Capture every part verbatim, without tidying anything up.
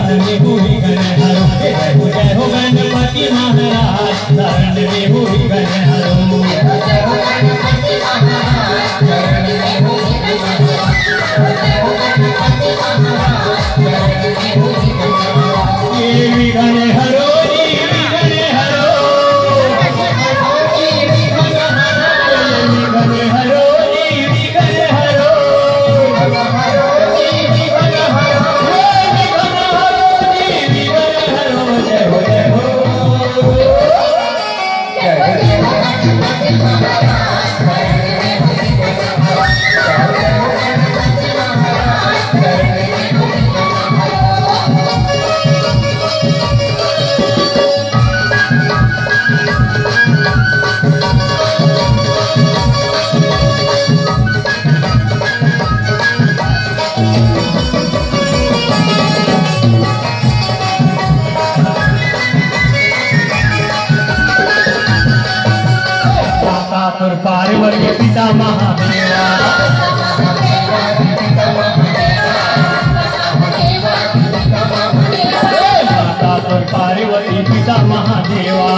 शरण में हो विघ्न हरो, जय हो, जय हो गणपति महाराज, शरण में हो विघ्न हरो। ये विघ्न हरो जी, विघ्न हरो। विघ्न हरो जी, विघ्न हरो। माता तोर पार्वती पिता महादेवा। माता तोर पार्वती पिता महादेवा।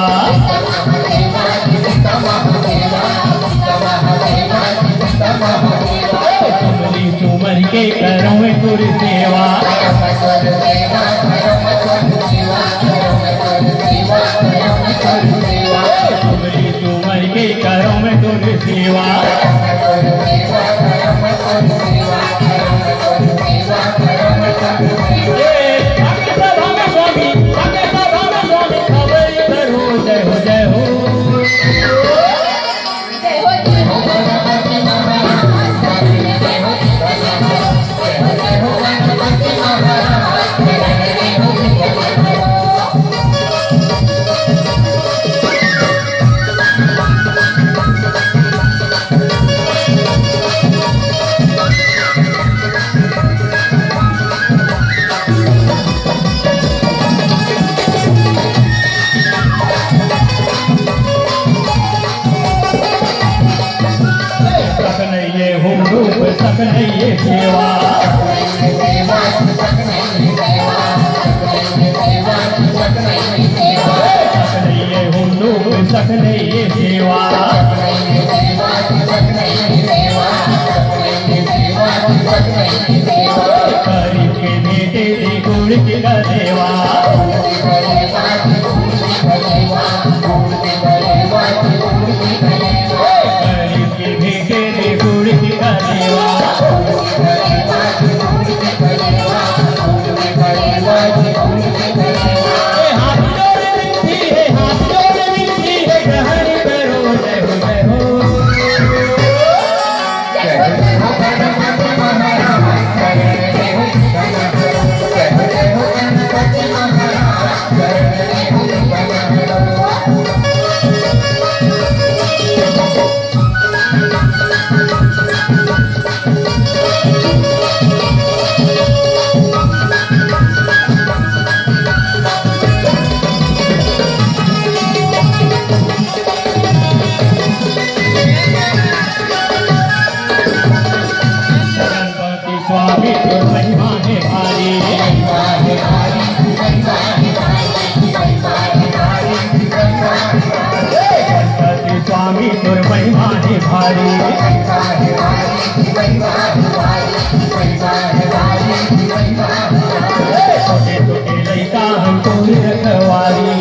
सुमरी सुमरी के करौं मैं तोर सेवा। सुमरी सुमरी के करौं मैं तोर सेवा। ए, आके सभा में स्वामी, आके सभा में स्वामी, खबर करो, जय हो, जय हो। सकनैये हुम रूप सकनैये सेवा। सकनैये हुम रूप सकनैये सेवा। करी के बेटे दी गुण की देवा। स्वामी तोर महिमा हे भारी। गणपति स्वामी तोर महिमा हे भारी। छोटे छोटे लइका हम तोर रखवारी।